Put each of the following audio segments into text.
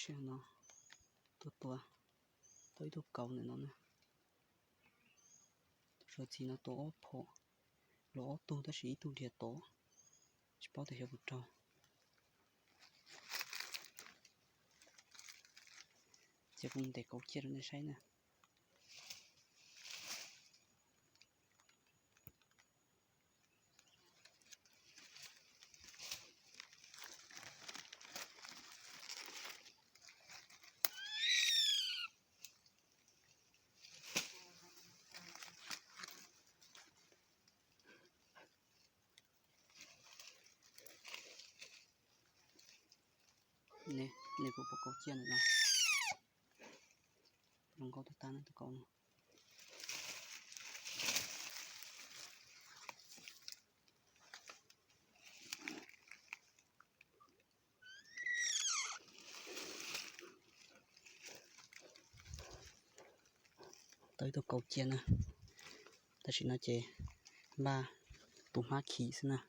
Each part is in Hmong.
Cov no tuaj tua tau ib tug kauv ntawm no na. Tus txiv no tua ob phaum, los ob tug tab sis ib tug dhia tod, tsis paub tias xyov puas raug. Ces kuv ntes kauv ciaj rau nej saib na. Nej puas pom kauv ciaj ntawm no? Zoo nkauj tag tag na tus kauv no. Tau ib tug kauv ciaj na, tam sim no ces npaj tu hmab khi xwb na.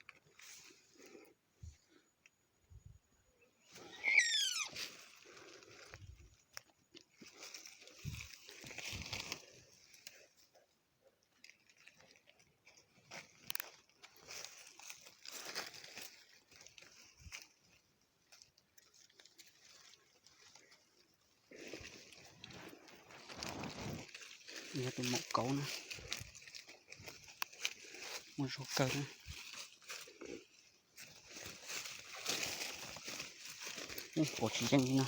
Yog tus maum kauv na, muaj zog kawg na. Ub, pom tsis yeej li na.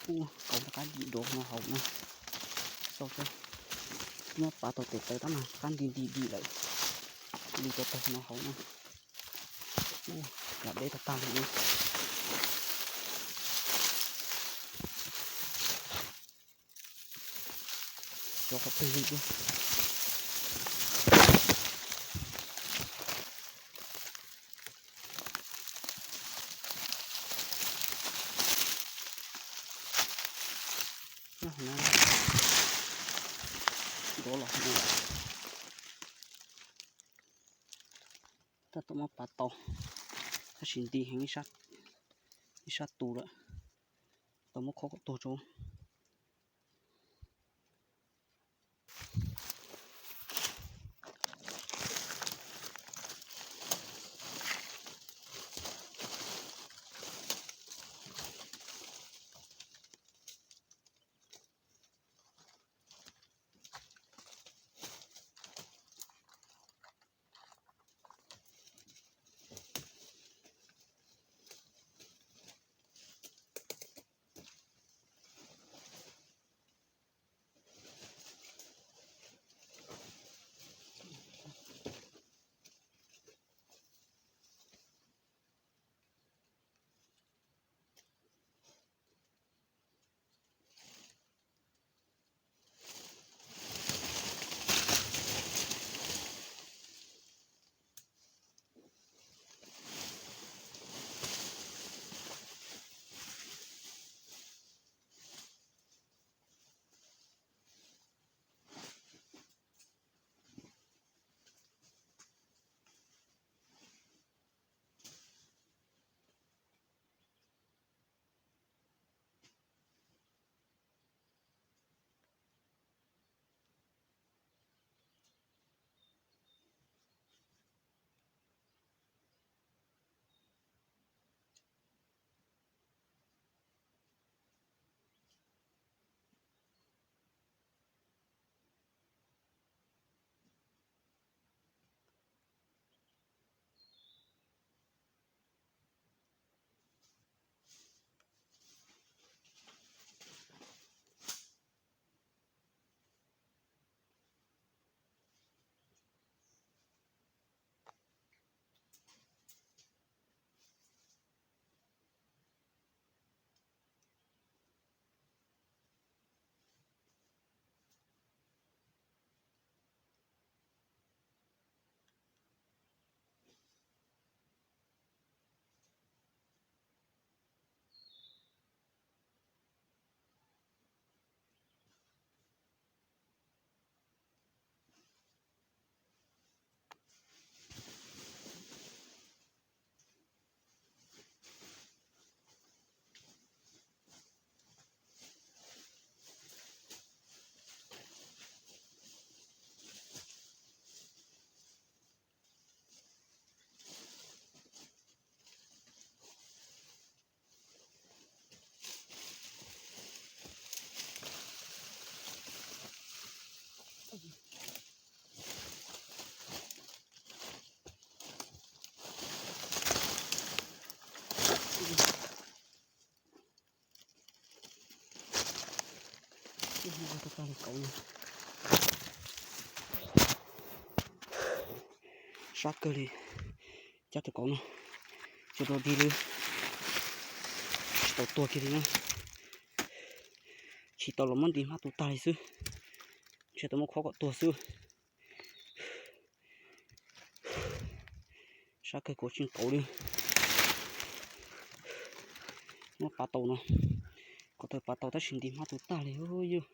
Ub, kauv rov qab ntim dov no hauv na. Xauj seb, muab pav tau tes taw tab mas qab nti nti nti lawm. Nti tau tag no hauv na. Ub, lam deb tag tag li. Rau qhov twg li ub. Nyob hauv na, dov los hauv no. Tab tom muab pav tau, tab sis nti heev ib sab tus lawm, tau muab khob kom tuag tso. Tus kauv no sab kawg li, cab tus kauv no tsis tau dig li, tsis tau tuag kiag li na, tsis tau los muab nti hmab tu tag li xwb, ntshe tau muab khob kom tuag xwb. Sab kawg kuv tsis kauv li. Muab pav tau no, qhov twg pav tau tab sis nti hmab tu tag li yog.